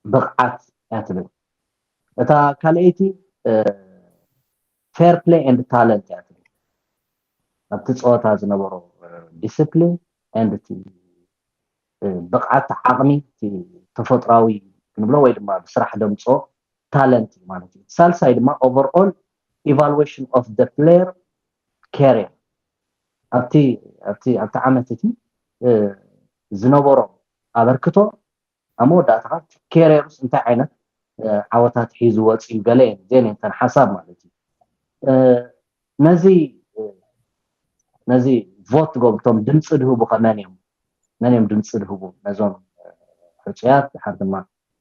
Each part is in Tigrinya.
ብቕዓት እያ ትብል። እታ ካልኣይቲ fair play and talent እያ ትብል። ኣብቲ ፀወታ ዝነበሮ discipline and እቲ ብቕዓት ዓቕሚ፣ እቲ ተፈጥሯዊ ክንብሎ ወይ ድማ ብስራሕ ደምፅኦ talent እዩ ማለት እዩ። ሳልሳይ ድማ overall evaluation of the player career፣ ኣብቲ ኣብቲ ኣብቲ ዓመት እቲ ዝነበሮ ኣበርክቶ ኣብ መወዳእታ career ስ እንታይ ዓይነት ዓወታት ሒዙ ወፂኡ፣ ገለ እየን እዚአን እየን እተን ሓሳብ ማለት እዩ። ነዚ ነዚ vote ትገብሩ፣ እቶም ድምፂ ድህቡ ከ መን እዮም? መን እዮም ድምፂ ድህቡ ነዞም ሕፁያት? ድሓር ድማ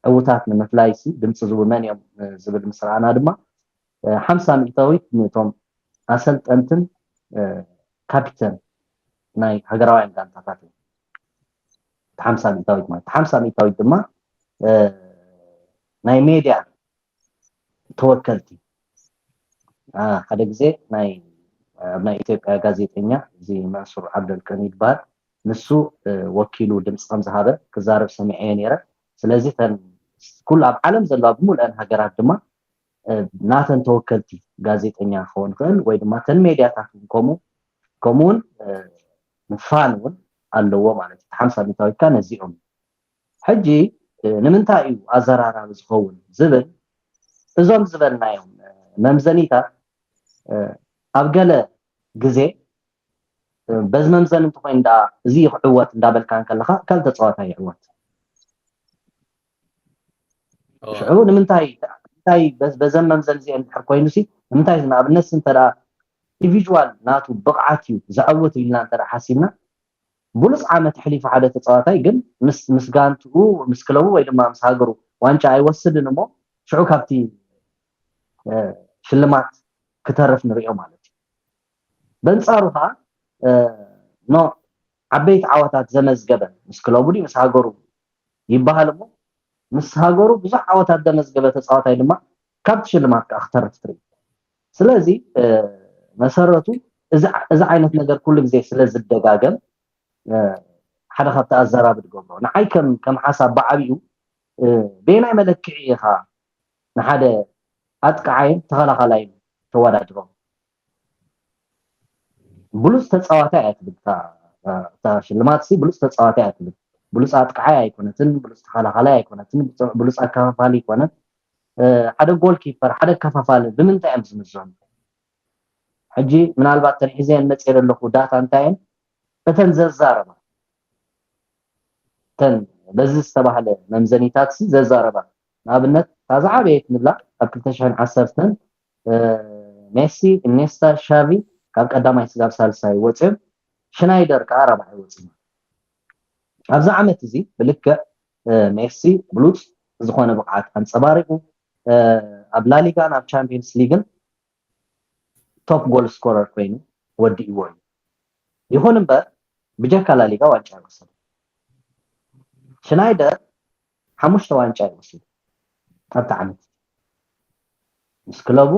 ዕውታት ንምፍላይ ሲ ድምፂ ዝህቡ መን እዮም ዝብል ምስ ረኣና ድማ ሓምሳ ሚእታዊት ነቶም ኣሰልጠንትን ካፒተን ናይ ሃገራውያን ጋንታታት እዮም። ሓምሳ ሚእታዊት ማለት ሓምሳ ሚእታዊት ድማ ናይ ሜድያ ተወከልቲ። ሓደ ግዜ ናይ ኣብ ናይ ኢትዮጵያ ጋዜጠኛ እዚ መንሱር ዓብደልቀኒ ይበሃል፣ ንሱ ወኪሉ ድምፂ ከም ዝሃበ ክዛረብ ሰሚዐዮ ነይረ። ስለዚ ተን ኩሉ ኣብ ዓለም ዘለዋ ብምልአን ሃገራት ድማ ናተን ተወከልቲ ጋዜጠኛ ክኸውን ይኽእል ወይ ድማ ተን ሜድያታት እውን ከምኡ ከምኡውን ምፋን እውን ኣለዎ ማለት እዩ። ሓምሳ ሚእታዊትካ ነዚኦም ሕጂ ንምንታይ እዩ ኣዘራራቢ ዝኸውን ዝብል እዞም ዝበልናዮም መምዘኒታት ኣብ ገለ ግዜ በዚ መምዘኒ እንተኮይኑ ዳ እዚ ክዕወት እንዳበልካ ከለካ ካልተ ፀዋታ ይዕወት። ሽዑ ንምንታይ እንታይ በዘን መምዘኒ እዚአን ድሕር ኮይኑ ሲ ንምንታይ ንኣብነት እንተ ኢንዲቪጁዋል ናቱ ብቕዓት እዩ ዘዕውት ኢልና እንተ ሓሲብና ብሉፅ ዓመት ኣሕሊፉ ሓደ ተፃዋታይ ግን ምስ ምስ ጋንትኡ ምስ ክለቡ ወይ ድማ ምስ ሃገሩ ዋንጫ ኣይወስድን እሞ ሽዑ ካብቲ ሽልማት ክተርፍ ንሪኦ ማለት እዩ። በንፃሩ ከዓ ኖ ዓበይቲ ዓወታት ዘመዝገበ ምስ ክለቡ ድዩ ምስ ሃገሩ ይበሃል እሞ ምስ ሃገሩ ብዙሕ ዓወታት ዘመዝገበ ተፃዋታይ ድማ ካብቲ ሽልማት ከዓ ክተርፍ ትርኢ። ስለዚ መሰረቱ እዚ ዓይነት ነገር ኩሉ ግዜ ስለ ዝደጋገም ሓደ ካብቲ ኣዘራቢ ትገብሮ ንዓይ ከም ከም ሓሳብ ብዓብኡ በየናይ መለክዒ ኢኻ ንሓደ ኣጥቃዓይን ተኸላኸላይን ተወዳድሮም? ብሉፅ ተፃዋታይ እያ ትብል እታ ሽልማት ሲ ብሉፅ ተፃዋታይ እያ ትብል። ብሉፅ ኣጥቃዓይ ኣይኮነትን፣ ብሉፅ ተኸላኸላይ ኣይኮነትን፣ ብሉፅ ኣከፋፋሊ ይኮነት። ሓደ ጎል ኪፐር ሓደ ኣከፋፋሊ ብምንታይ እዮም ዝምዘኑ? ሕጂ ምናልባት ተን ሒዘየን መፅየ ዘለኹ ዳታ እንታይ እየን? እተን ዘዛረባ እተን በዚ ዝተባህለ መምዘኒታት ሲ ዘዛረባ ንኣብነት እታ ዝዓበየት ንብላ ኣብ ክልተ ሽሕን ዓሰርተን ሜሲ፣ ኢኔስታ፣ ሻቪ ካብ ቀዳማይ ስጋብ ሳልሳይ ወፅዮም ሽናይደር ከዓ ራብዓይ ወፅና። ኣብዚ ዓመት እዚ ብልክዕ ሜሲ ብሉፅ ዝኾነ ብቕዓት ኣንፀባሪቑ ኣብ ላሊጋን ኣብ ቻምፒየንስ ሊግን ቶፕ ጎል ስኮረር ኮይኑ ወዲእዎ እዩ። ይኹን እምበር ብጀካ ላሊጋ ዋንጫ ይወሰድ። ሽናይደር ሓሙሽተ ዋንጫ ይወስድ ኣብቲ ዓመት ምስ ክለቡ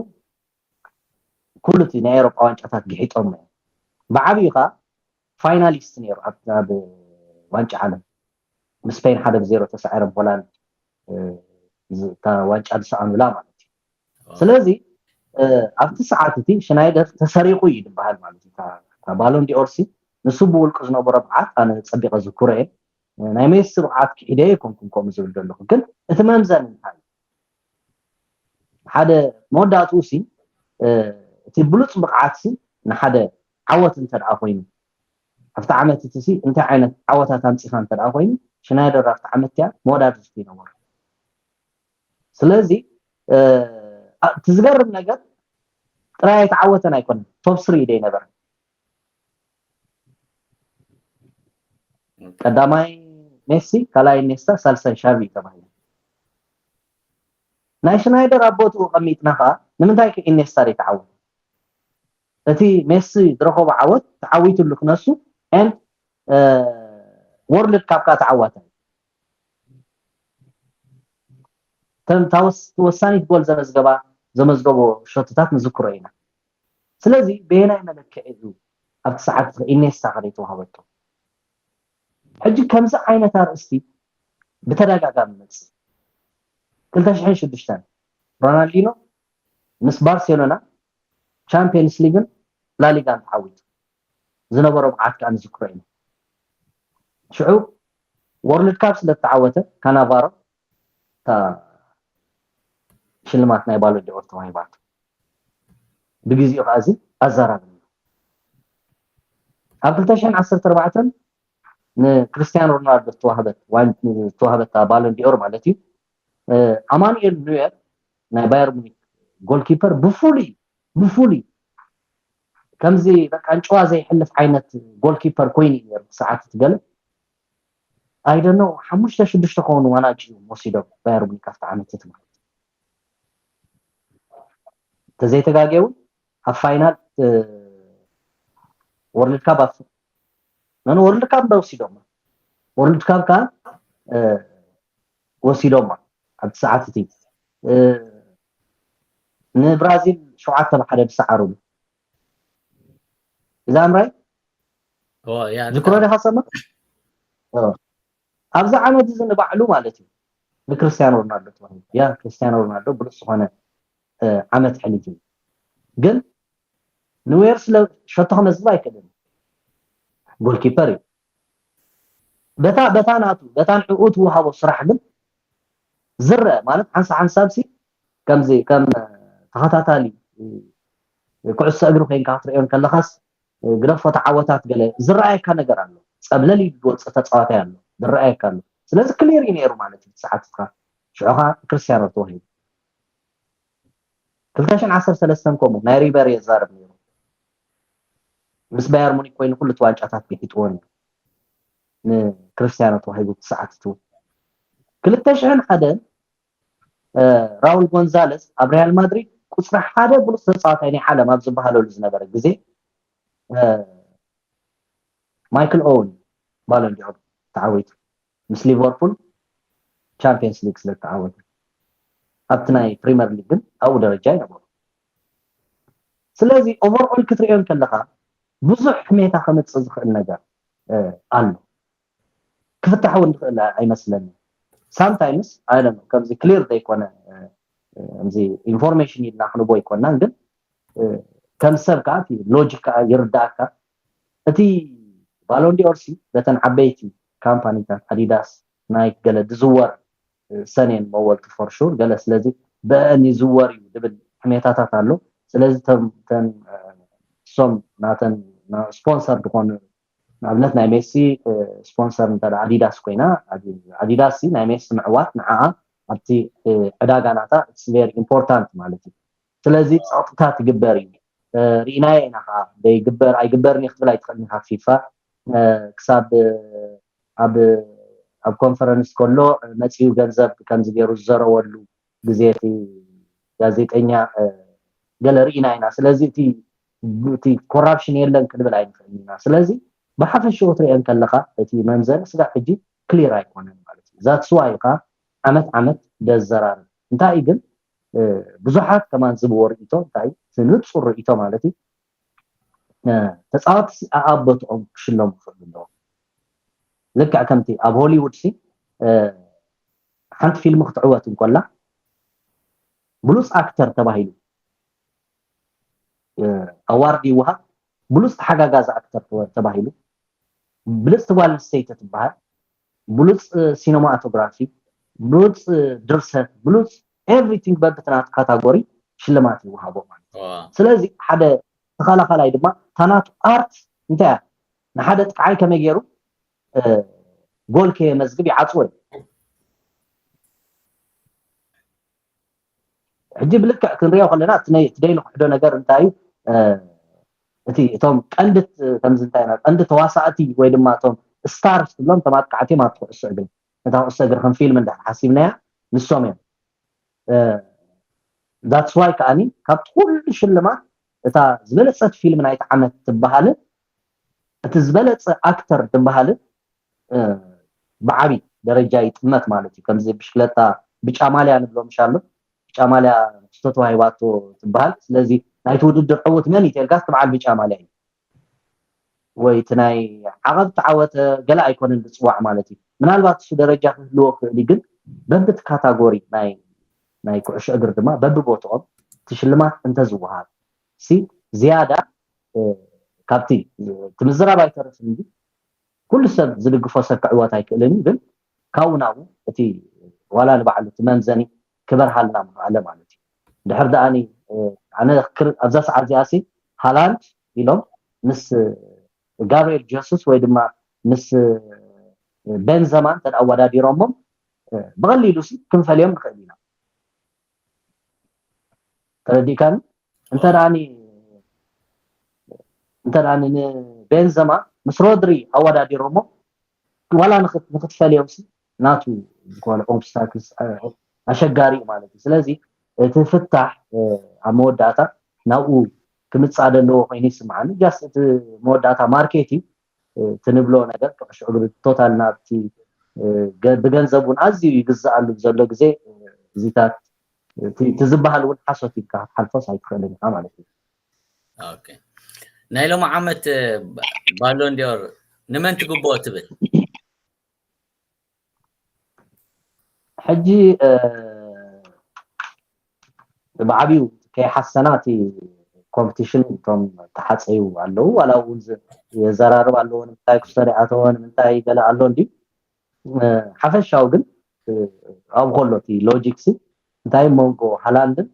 ኩሉ እቲ ናይ ኤሮጳ ዋንጫታት ግሒጦም እዮም። ብዓብዩ ከዓ ፋይናሊስት ነይሩ ኣብ ዋንጫ ዓለም ምስ ስፔን ሓደ ብዜሮ ተሳዒሮም ሆላንድ እታ ዋንጫ ዝሰኣኑላ ማለት እዩ። ስለዚ ኣብቲ ሰዓት እቲ ሽናይደር ተሰሪቑ እዩ ዝበሃል ማለት እዩ። እታ ባሎን ዲኦርሲ ንሱ ብውልቁ ዝነበሮ ብዓት ኣነ ፀቢቐ ዝክሮ እየ። ናይ ሜሲ ብቕዓት ክሒደ ኣይኮንኩን ከምኡ ዝብል ዘለኹ ግን እቲ መምዘኒ እንታይ ሓደ መወዳእትኡ ሲ እቲ ብሉፅ ብቕዓት ሲ ንሓደ ዓወት እንተ ደኣ ኮይኑ ኣብቲ ዓመት እቲ ሲ እንታይ ዓይነት ዓወታት ኣምፂኻ እንተ ደኣ ኮይኑ ሽናይደር ኣብቲ ዓመት እቲኣ መወዳድርቲ ይነበሩ። ስለዚ እቲ ዝገርም ነገር ጥራይ ኣይተዓወተን ኣይኮነን ቶፕ ስሪ ዶ ይነበረ ቀዳማይ ሜሲ ካልኣይ ኢኔስታ ሳልሳይ ሻቪ ተባሂሉ ናይ ሽናይደር ኣብ ቦትኡ ቀሚጥና ከዓ ንምንታይ ከ ኢኔስታ ዘይተዓወተ እቲ ሜሲ ዝረኸቦ ዓወት ተዓዊትሉ ክነሱ and ወርልድ ካፕ ከዓ ተዓዋታይ ተወሳኒት ጎል ዘመዝገባ ዘመዝገቦ ሸቶታት ንዝክሮ ኢና። ስለዚ በየናይ መለክዒ እዩ ኣብቲ ሰዓት ኢኔስታ ከ ዘይተዋህበቶ? ሕጂ ከምዚ ዓይነት ኣርእስቲ ብተደጋጋሚ ይመፅእ። ክልተ ሽሕን ሽዱሽተን ሮናልዲኖ ምስ ባርሴሎና ቻምፒየንስ ሊግን ላሊጋን ተዓዊቱ ዝነበሮ ብዓት ከዓ ንዝክሮ ኢና። ሽዑ ወርልድ ካፕ ስለ ዝተዓወተ ካናቫሮ እታ ሽልማት ናይ ባሎን ዲኦር ተዋሂባቶ። ብግዜኡ ከዓ እዚ ኣዘራርብ ኣብ ክልተ ሽሕን ዓሰርተ ኣርባዕተን ንክርስቲያኖ ሮናልዶ ዝተዋህበት ዋን- ዝተዋህበታ ባሎን ዲኦር ማለት እዩ። ኣማኑኤል ኑየር ናይ ባየር ሙኒክ ጎልኪፐር ብፍሉይ ብፍሉይ ከምዚ በቃ እንጭዋ ዘይሕልፍ ዓይነት ጎልኪፐር ኮይኑ እዩ ነይሩ። ሰዓት ትገለ ኣይደኖ ሓሙሽተ ሽዱሽተ ከሆኑ ዋናጭ እዮም ወሲዶም ባየር ሙኒክ ኣብቲ ዓመት እቲ ማለት ተዘይተጋጌ እውን ኣብ ፋይናል ወርልድ ካፕ ኣብ ነን ወርልድ ካፕ ዶ ወሲዶማ ወርልድ ካፕ ከዓ ወሲዶማ ኣብቲ ሰዓት እቲ ንብራዚል ሸውዓተ ብሓደ ዝሰዓሩሉ እዛ ኣምራይ ዝክሮ ዲኻ ሰማ ኣብዚ ዓመት እዚ ንባዕሉ ማለት እዩ ንክርስቲያኖ ሮናልዶ ተባሂሉ ያ ክርስቲያኖ ሮናልዶ ብሉፅ ዝኾነ ዓመት ሕሊፍ እዩ ግን ንዌር ስለ ሸቶ ከመዝብ ኣይክእልን ጎልኪፐር እዩ በታ በታ ናቱ በታ ንዕኡ ትወሃቦ ስራሕ ግን ዝረአ ማለት ሓንሳ ሓንሳብ ሲ ከምዚ ከም ተኸታታሊ ኩዕሶ እግሪ ኮይንካ ክትሪኦ ከለኻስ ግደፎ ተዓወታት ገለ ዝረኣየካ ነገር ኣሎ ፀብለል ኢሉ ዝወፅእ ተፃዋታይ ኣሎ ዝረኣየካ ኣሎ ስለዚ ክሊር እዩ ነይሩ ማለት እዩ ሰዓትካ ሽዑኻ ክርስቲያኖ ተዋሂቡ ክልተ ሽሕን ዓሰርተ ሰለስተን ከምኡ ናይ ሪቨር የዛርብ ነይሩ ምስ ባየር ሙኒክ ኮይኑ ኩሉ ዋንጫታት ቢሒጥዎ ነይሩ ንክርስቲያኖ ተዋሂቡ ሰዓት ትው ክልተ ሽሕን ሓደን ራውል ጎንዛለስ ኣብ ሪያል ማድሪድ ቁፅሪ ሓደ ብሉፅ ተፃዋታይ ናይ ዓለም ኣብ ዝበሃለሉ ዝነበረ ግዜ ማይክል ኦውን ባሎን ዲኦር ተዓዊቱ ምስ ሊቨርፑል ቻምፒየንስ ሊግ ስለ ተዓወተ ኣብቲ ናይ ፕሪመር ሊግ ግን ኣብኡ ደረጃ ይነበሩ ስለዚ ኦቨርኦል ክትሪኦ ከለካ ብዙሕ ሕሜታ ከምፅእ ዝኽእል ነገር ኣሎ ክፍታሕ እውን ዝኽእል ኣይመስለኒ ሳምታይምስ ኣይ ከምዚ ክሊር ዘይኮነ እዚ ኢንፎርሜሽን ኢልና ክንቦ ኣይኮናን ግን ከም ሰብ ከዓ ሎጂክ ከዓ ይርዳእካ እቲ ባሎን ዲኦር ሲ በተን ዓበይቲ ካምፓኒታት ኣዲዳስ ናይክ ገለ ዝዝወር ሰኔን መወልቲ ፎርሹር ገለ ስለዚ በአን ይዝወር እዩ ዝብል ሕሜታታት ኣሎ ስለዚ ሶም ናተን ስፖንሰር ዝኾኑ ንኣብነት ናይ ሜሲ ስፖንሰር እንተ ኣዲዳስ ኮይና ኣዲዳስ ናይ ሜሲ ምዕዋት ንዓ ኣብቲ ዕዳጋ ናታ ቨሪ ኢምፖርታንት ማለት እዩ ስለዚ ፀቕጥታ ትግበር እዩ ርኢናዮ ኢና ከዓ ይግበር ኣይግበርን ክትብል ኣይትኽእልን ካብ ፊፋ ክሳብ ኣብ ኣብ ኮንፈረንስ ከሎ መፂኡ ገንዘብ ከምዚ ገይሩ ዝዘረበሉ ግዜ እቲ ጋዜጠኛ ገለ ርኢና ኢና ስለዚ እቲ እቲ ኮራፕሽን የለን ክንብል ኣይንኽእል ኢና ስለዚ ብሓፈሽኡ ክትሪኦ ከለካ እቲ መምዘኒ ስጋዕ ሕጂ ክሊር ኣይኮነን ማለት እዩ ዛትስዋ እዩ ከዓ ዓመት ዓመት ደዘራርብ እንታይ ግን ብዙሓት ከማን ዝብዎ ርእቶ እንታይ ንፁር ርእቶ ማለት እዩ ተፃወትሲ ኣኣብ ቦትኦም ክሽለሙ ክኽእሉ ኣለዎም ልክዕ ከምቲ ኣብ ሆሊውድ ሲ ሓንቲ ፊልም ክትዕወት እንኮላ ብሉፅ ኣክተር ተባሂሉ ኣዋርድ ይወሃብ ብሉፅ ተሓጋጋዚ ኣክተር ተባሂሉ ብልፅቲ ጓል ኣንስተይቲ ትበሃል ብሉፅ ሲነማቶግራፊ ብሉፅ ድርሰት ብሉፅ ኤቭሪቲንግ በብትናት ካታጎሪ ሽልማት ይወሃቦ ማለት ስለዚ ሓደ ተኸላኸላይ ድማ ታናቱ ኣርት እንታይ እያ ንሓደ ጥቃዓይ ከመይ ገይሩ ጎል ከየመዝግብ ይዓፅዎ እዩ ሕጂ ብልክዕ ክንሪኦ ከለና እቲ ናይ ትደይ ንክሕዶ ነገር እንታይ እዩ እቲ እቶም ቀንዲ ከምዚ እንታይ ቀንዲ ተዋሳእቲ ወይ ድማ እቶም ስታርስ ትብሎም ተማጥቃዕቲ እዮም ኣብቲ ኩዕሶ እግሪ እታ ኩዕሶ እግሪ ከም ፊልም እንዳ ሓሲብናያ ንሶም እዮም that's why ከዓኒ ካብቲ ኩሉ ሽልማት እታ ዝበለፀት ፊልም ናይቲ ዓመት ትበሃልን እቲ ዝበለፀ ኣክተር ትበሃልን ብዓቢ ደረጃ ይጥመት ማለት እዩ ከምዚ ብሽክለታ ብጫ ማልያ ንብሎ ምሻሎ ብጫ ማልያ ንክስቶ ተዋሂባቶ ትበሃል ስለዚ ናይቲ ውድድር ዕውት መን ይተልካ ትበዓል ብጫ ማልያ እዩ ወይ እቲ ናይ ዓቐብ ተዓወተ ገለ ኣይኮነን ዝፅዋዕ ማለት እዩ ምናልባት እሱ ደረጃ ክህልዎ ክእል ግን በብቲ ካታጎሪ ናይ ናይ ኩዕሾ እግሪ ድማ በብቦትኦም እቲ ሽልማት እንተዝወሃብ ሲ ዝያዳ ካብቲ እቲ ምዝራብ ኣይተርፍን እንጂ ኩሉ ሰብ ዝድግፎ ሰብ ክዕወት ኣይክእልን እዩ። ግን ካብኡ ናብኡ እቲ ዋላ ንባዕሉ እቲ መምዘኒ ክበርሃልና ምኽኣለ ማለት እዩ። ድሕር ደኣኒ ኣነ ኣብዛ ሰዓት እዚኣ ሲ ሃላንድ ኢሎም ምስ ጋብርኤል ጀሱስ ወይ ድማ ምስ ቤንዘማ እንተ ኣወዳዲሮሞም ብቐሊሉ ሲ ክንፈልዮም ንኽእል ኢና። ተረዲእካኒ? እንተ ደኣኒ እንተ ደኣኒ ንቤንዘማ ምስ ሮድሪ ኣወዳዲሮሞ ዋላ ንኽትፈልዮም ሲ ናቱ ዝኾነ ኦብስታክልስ ኣሸጋሪ እዩ ማለት እዩ። ስለዚ እቲ ፍታሕ ኣብ መወዳእታ ናብኡ ክምፃእ ዘለዎ ኮይኑ ይስምዓኒ። ጃስት እቲ መወዳእታ ማርኬት እዩ። ትንብሎ ነገር ኩዕሾ እግሪ ቶታል ናብቲ ብገንዘብ እውን ኣዝዩ ይግዝኣሉ ዘሎ ግዜ እዚታት እቲ ዝበሃል እውን ሓሶት ኢልካ ክትሓልፎስ ኣይትኽእልን ኢኻ ማለት እዩ። ናይ ሎሚ ዓመት ባሎንዲዮር ንመን ትግብኦ ትብል? ሕጂ ብዓብዩ ከይሓሰና እቲ ኮምፒቲሽን እቶም ተሓፀዩ ኣለዉ ዋላ እውን የዘራርብ ኣለዎ ንምንታይ ኩስተር ኣተወ ንምንታይ ገለ ኣሎ እንዲ ሓፈሻዊ ግን ኣብ ከሎ እቲ ሎጂክ ሲ እንታይ መንጎ ሃላንድን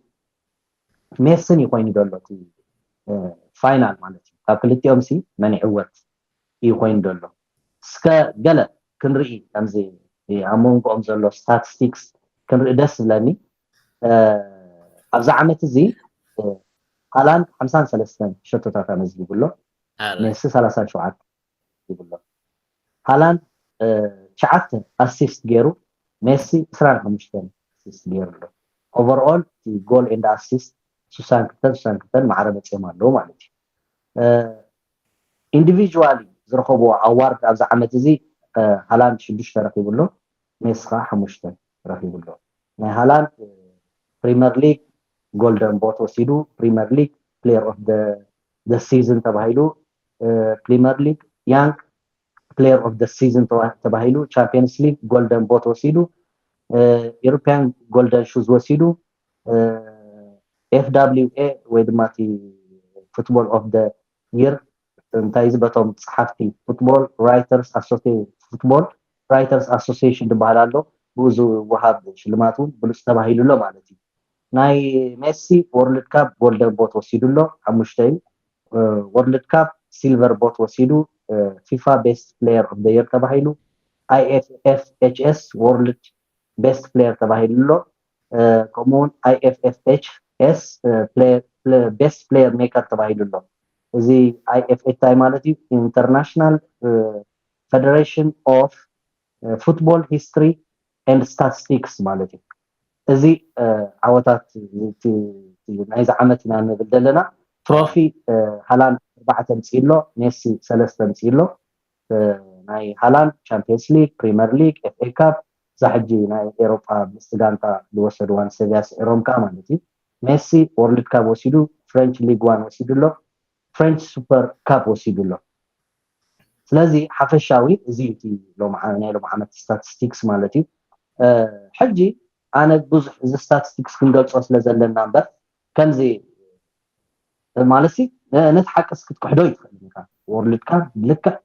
ሜስን እዩ ኮይኑ ዘሎ እቲ ፋይናል ማለት እዩ ካብ ክልቲኦም ሲ መን ይዕወት እዩ ኮይኑ ዘሎ እስከ ገለ ክንርኢ ከምዚ ኣብ መንጎኦም ዘሎ ስታቲስቲክስ ክንርኢ ደስ ዝብለኒ ኣብዚ ዓመት እዚ ሃላንድ ሓምሳን ሰለስተን ሸቶታት ኣመዝጊቡ ኣሎ ሜሲ ሰላሳን ሸውዓተን ይብሎ ሃላንድ ትሽዓተ ኣሲስት ገይሩ ሜሲ ዕስራን ሓሙሽተን ኣሲስት ገይሩ ኣሎ ኦቨርኦል ጎል ኤንድ ኣሲስት ስሳን ክልተን ስሳን ክልተን ማዕረ መፅኦም ኣለዉ ማለት እዩ ኢንዲቪጁዋሊ ዝረኸብዎ ኣዋርድ ኣብዚ ዓመት እዚ ሃላንድ ሽዱሽተ ረኪቡ ኣሎ ሜሲ ከዓ ሓሙሽተ ረኪቡ ኣሎ ናይ ሃላንድ ፕሪመር ሊግ ጎልደን ቦት ወሲዱ ፕሪመር ሊግ ፕሌየር ኦፍ ደ ሲዝን ተባሂሉ ፕሪመር ሊግ ያንግ ፕሌየር ኦፍ ደ ሲዝን ተባሂሉ ቻምፒየንስ ሊግ ጎልደን ቦት ወሲዱ ኢሮፒያን ጎልደን ሹዝ ወሲዱ ኤፍ ዳብሊው ኤ ወይ ድማ እቲ ፉትቦል ኦፍ ደ ይር እንታይ እዚ በቶም ፀሓፍቲ ፉትቦል ራይተርስ ፉትቦል ራይተርስ ኣሶሲሽን ዝበሃል ኣሎ ብኡ ዝወሃብ ሽልማት እውን ብሉፅ ተባሂሉ ኣሎ ማለት እዩ ናይ ሜሲ ወርልድ ካፕ ጎልደን ቦት ወሲዱ ኣሎ ሓሙሽተ እዩ ወርልድ ካፕ ሲልቨር ቦት ወሲዱ ፊፋ ቤስት ፕሌየር ኦፍ የር ተባሂሉ ኣይኤፍኤፍኤችኤስ ወርልድ ቤስት ፕሌየር ተባሂሉ ኣሎ ከምኡውን ኣይኤፍኤፍኤችኤስ ቤስት ፕሌየር ሜከር ተባሂሉ ኣሎ እዚ ኣይኤፍኤች እንታይ ማለት እዩ ኢንተርናሽናል ፌደሬሽን ኦፍ ፉትቦል ሂስትሪ ኤንድ ስታቲስቲክስ ማለት እዩ እዚ ዓወታት ናይዚ ዓመት ኢና ንብል ዘለና ትሮፊ ሃላንድ ኣርባዕተ ምፅእ ኣሎ ሜሲ ሰለስተ ምፅእ ኣሎ ናይ ሃላንድ ቻምፒየንስ ሊግ ፕሪመር ሊግ ኤፍኤ ካፕ እዛ ሕጂ ናይ ኤሮጳ ምስቲ ጋንታ ዝወሰድዋን ሰብያ ስዒሮም ከዓ ማለት እዩ ሜሲ ወርልድ ካፕ ወሲዱ ፍሬንች ሊግ ዋን ወሲዱ ኣሎ ፍሬንች ሱፐር ካፕ ወሲዱ ኣሎ ስለዚ ሓፈሻዊ እዚ እቲ ናይ ሎም ዓመት ስታቲስቲክስ ማለት እዩ ሕጂ ኣነ ብዙሕ እዚ ስታቲስቲክስ ክንገልፆ ስለ ዘለና እምበር ከምዚ ማለት ነቲ ሓቅስ ክትክሕዶ ይትኽእል ኢኻ ወርልድ ካፕ ልክዕ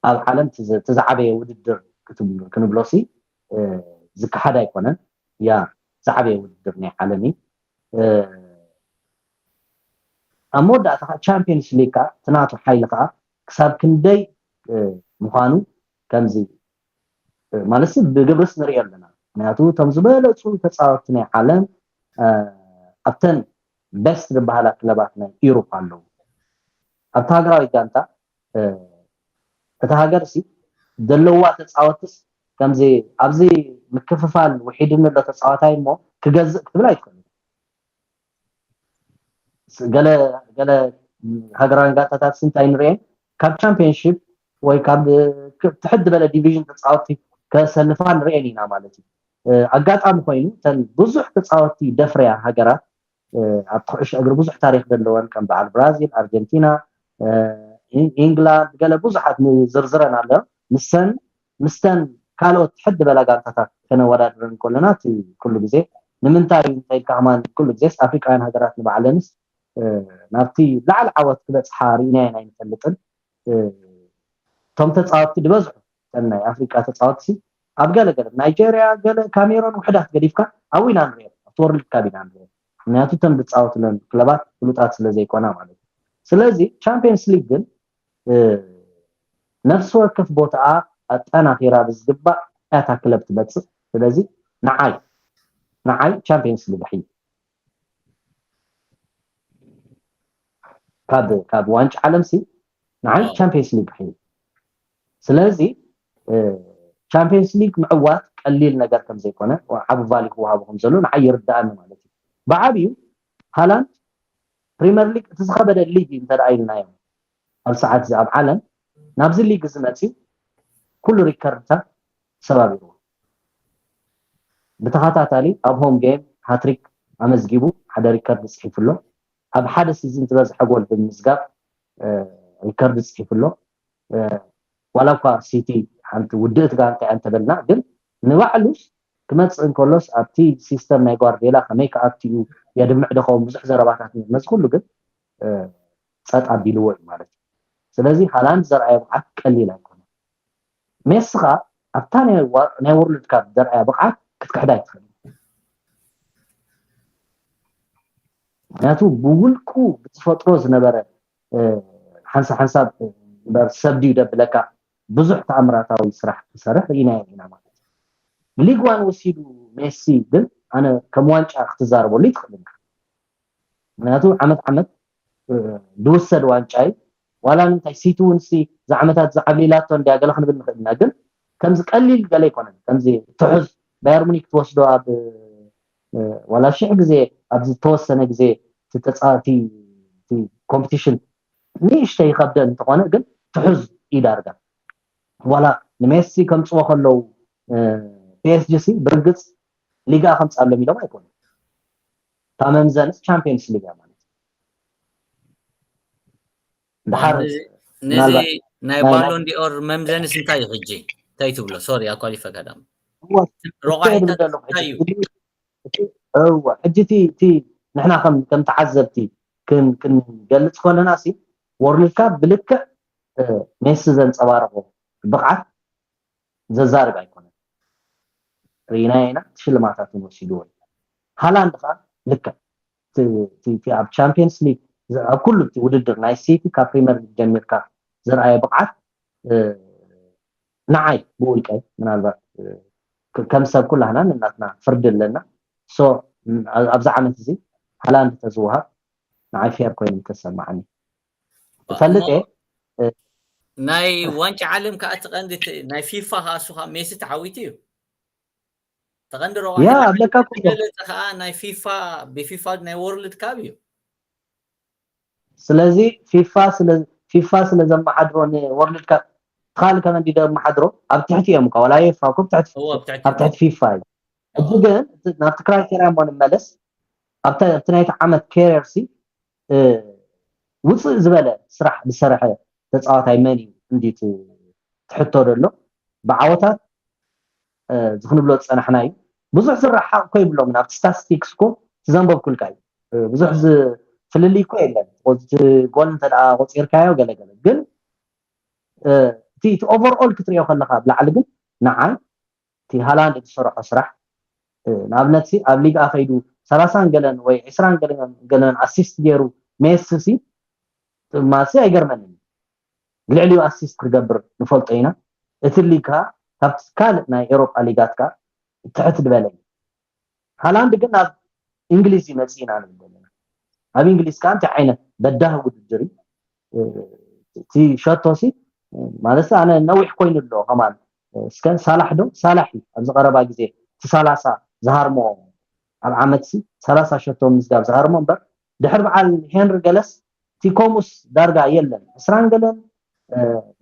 ኣብ ዓለም እቲ ዝዓበየ ውድድር ክንብሎ ሲ ዝከሓድ ኣይኮነን ያ ዝዓበየ ውድድር ናይ ዓለም እዩ ኣብ መወዳእታ ከዓ ቻምፒየንስ ሊግ ከዓ ትናቱ ሓይሊ ከዓ ክሳብ ክንደይ ምዃኑ ከምዚ ማለት ብግብርስ ንሪኦ ኣለና ምክንያቱ እቶም ዝበለፁ ተፃወትቲ ናይ ዓለም ኣብተን ቤስት ዝበሃላ ክለባት ናይ ኢሮፓ ኣለዉ ኣብቲ ሃገራዊ ጋንታ እታ ሃገር ሲ ዘለዋ ተፃወትስ ከምዚ ኣብዚ ምክፍፋል ውሒድኒ ኣሎ ተፃዋታይ እሞ ክገዝእ ክትብል ኣይትኽእል ገለ ሃገራውያን ጋንታታት ሲ እንታይ ንርኤን ካብ ቻምፒየንሽፕ ወይ ካብ ትሕት ዝበለ ዲቪዥን ተፃወቲ ከሰልፋ ንርኤን ኢና ማለት እዩ ኣጋጣሚ ኮይኑ ተን ብዙሕ ተፃወቲ ደፍረያ ሃገራት ኣብ ኩዕሾ እግሪ ብዙሕ ታሪክ ዘለወን ከም በዓል ብራዚል ኣርጀንቲና ኢንግላንድ ገለ ብዙሓት ዝርዝረን ኣሎ ምሰን ምስተን ካልኦት ሕድ በላ ጋንታታት ከነወዳድረን ከለና እቲ ኩሉ ግዜ ንምንታይ እንታይ ኢልካ ከማን ኩሉ ግዜስ ኣፍሪቃውያን ሃገራት ንባዕለንስ ናብቲ ላዕሊ ዓወት ክበፅሓ ርኢናየን ኣይንፈልጥን። እቶም ተፃወትቲ ዝበዝሑ እተን ናይ ኣፍሪቃ ተፃወትቲ ኣብ ገለ ገለ ናይጀርያ፣ ገለ ካሜሮን ውሕዳት ገዲፍካ ኣብኡ ኢና ንሪኦም፣ ኣብቲ ወርልድ ካፕ ኢና ንሪኦም። ምክንያቱ እተን ዝፃወትለን ክለባት ፍሉጣት ስለዘይኮና ማለት እዩ። ስለዚ ቻምፒየንስ ሊግ ግን ነፍሲ ወከፍ ቦታኣ ኣጠናኺራ ብዝግባእ እታ ክለብ ትመፅእ። ስለዚ ንዓይ ንዓይ ቻምፒየንስ ሊግ ሕይ ካብ ካብ ዋንጫ ዓለምሲ ንዓይ ቻምፒየንስ ሊግ ሕይ። ስለዚ ቻምፒየንስ ሊግ ምዕዋት ቀሊል ነገር ከም ዘይኮነ ዓቢ ቫሊ ክወሃቡ ከም ዘሎ ንዓይ ይርዳኣኒ ማለት እዩ። ብዓብዩ ሃላንድ ፕሪምየር ሊግ እቲ ዝኸበደ ሊግ እንተ ደኣ ኢልናዮ ኣብ ሰዓት እዚ ኣብ ዓለም ናብዚ ሊግ እዚ መፅዩ ኩሉ ሪከርድታት ሰባቢርዎ። ብተኸታታሊ ኣብ ሆም ጌም ሃትሪክ ኣመዝጊቡ ሓደ ሪከርድ ፅሒፉ ኣሎ። ኣብ ሓደ ሲዝን ዝበዝሐ ጎል ብምምዝጋብ ሪከርድ ፅሒፉ ኣሎ። ዋላ እኳ ሲቲ ሓንቲ ውድእት ጋንታ እያ እንተበልና ግን ንባዕሉስ ክመፅእ እንከሎስ ኣብቲ ሲስተም ናይ ጓርዴላ ከመይ ክኣቱ እዩ የድምዕ ዶ ኸውን ብዙሕ ዘረባታት ነዚ ኩሉ ግን ፀጥ ኣቢልዎ እዩ ማለት እዩ። ስለዚ ሃላንድ ዘርኣዮ ብዓት ቀሊል ኣይኮነ። ሜሲ ከዓ ኣብታ ናይ ወርልድ ካፕ ዘርኣያ ብቕዓት ክትክሕዳ ኣይትኽእል። ምክንያቱ ብውልቁ ብዝፈጥሮ ዝነበረ ሓንሳብ ሓንሳብ በር ሰብ ድዩ ደብለካ ብዙሕ ተኣምራታዊ ስራሕ ክሰርሕ ርኢናዮ ኢና ማለት እዩ። ሊግ ዋን ወሲዱ ሜሲ ግን ኣነ ከም ዋንጫ ክትዛረበሉ ይትኽእል ኢኻ። ምክንያቱ ዓመት ዓመት ዝውሰድ ዋንጫ እዩ። ዋላ እንታይ ሲቲ እውን ሲ ዝዓመታት ዝዓብሊላቶ እንዲያ ገለ ክንብል ንኽእል ኢና። ግን ከምዚ ቀሊል ገለ ኣይኮነን። ከምዚ ትሑዝ ባየር ሙኒክ ትወስዶ ኣብ ዋላ ሽሕ ግዜ ኣብ ዝተወሰነ ግዜ ተፃዋቲ ኮምፒቲሽን ንእሽተይ ይኸብደ እንተኾነ ግን ትሑዝ እዩ ዳርጋ። ዋላ ንሜሲ ከምፅዎ ከለዉ ፒኤስጂ ሲ ብርግፅ ሊጋ ከምፅኣሎም ኢሎም ኣይኮኑን። እታ መምዘንስ ቻምፒየንስ ሊግ እያ ማለት ድሓር ነዚ ናይ ባሎን ዲኦር መምዘንስ እንታይ እዩ ሕጂ እንታይ ትብሎ? ሶሪ ኣኳሊፈካ ዳም ረቋሒታት እንታይ እዩ? እወ ሕጂ እቲ ንሕና ከም ተዓዘብቲ ክንገልፅ ከለና ሲ ወርልድ ካፕ ብልክዕ ሜሲ ዘንፀባረቆ ብቕዓት ዘዛርብ ኣይኮነን። ርኢናዮ ኢና ሽልማታት እውን ወሲድዎ እዩ። ሃላንድ ከዓ ልክዕ እቲ ኣብ ቻምፒየንስ ሊግ ኣብ ኩሉ እቲ ውድድር ናይ ሲቲ ካብ ፕሪምየር ሊግ ጀሚርካ ዘርኣዮ ብቕዓት ንዓይ ብውልቀይ ምናልባት ከም ሰብ ኩላህና ነናትና ፍርዲ ኣለና። ሶ ኣብዚ ዓመት እዚ ሃላንድ ተዝወሃብ ንዓይ ፌር ኮይኑ ምተሰማዓኒ። እፈልጥ እየ። ናይ ዋንጫ ዓለም ከዓ እቲ ቀንዲ ናይ ፊፋ ከዓ እሱ ከዓ ሜሲ ተዓዊቱ እዩ። ተቐንዲ ረዋሒ ያ ኣለካ እኮ ዝበለፀ ከዓ ናይ ፊፋ ብፊፋ ናይ ወርልድ ካፕ እዩ። ስለዚ ፊፋ ስለ ፊፋ ስለ ዘመሓድሮ ንወርልድ ካፕ ትኻል ከመ እንዲ ዘመሓድሮ ኣብ ትሕቲ እዮም እኮ ዋላ ዩኤፋ እኮ ኣብ ትሕቲ እዎ ኣብ ትሕቲ ኣብ ትሕቲ ፊፋ እዩ። ሕጂ ግን ናብቲ ክራይቴርያ እሞ ንመለስ ኣብቲ ኣብቲ ናይቲ ዓመት ኬሪየር ሲ ውፅእ ዝበለ ስራሕ ዝሰረሐ ተፃዋታይ መን እዩ እንዲ ትሕቶ ዘሎ ብዓወታት ዝክንብሎ ዝፀናሕና እዩ። ብዙሕ ዝረሓቕ እኮ ይብሎምን ኣብቲ ስታቲስቲክስ እኮ ትዘንበብኩልካ እዩ። ብዙሕ ፍልልይ እኮ የለን። ጎል እንተ ቆፂርካዮ ገለገለ ግን እቲ ኦቨርኦል ክትሪኦ ከለካ ኣብ ላዕሊ ግን ንዓይ እቲ ሃላንድ ዝሰርሖ ስራሕ ንኣብነት ኣብ ሊግ ኣ ከይዱ ሰላሳን ገለን ወይ ዕስራን ገለን ኣሲስት ገይሩ ሜሲ ሲ ማሲ ኣይገርመንን። ልዕሊኡ ኣሲስት ክገብር ንፈልጦ ኢና። እቲ ሊግ ከዓ ካብቲ ካልእ ናይ ኤሮጳ ሊጋት ከዓ ትሕት ዝበለ እዩ። ሃላንድ ግን ኣብ እንግሊዝ እዩ መፅእ ኢና ንብል ዘለና። ኣብ እንግሊዝ ከዓ እንታይ ዓይነት በዳሂ ውድድር እዩ። እቲ ሸቶ ሲ ማለት ኣነ ነዊሕ ኮይኑ ኣሎ ከማን እስከ ሳላሕ ዶ ሳላሕ እዩ ኣብዚ ቀረባ ግዜ እቲ ሰላሳ ዝሃርሞ ኣብ ዓመት ሲ ሰላሳ ሸቶ ምዝጋብ ዝሃርሞ እምበር ድሕሪ በዓል ሄንሪ ገለስ እቲ ከምኡስ ዳርጋ የለን። ዕስራን ገለን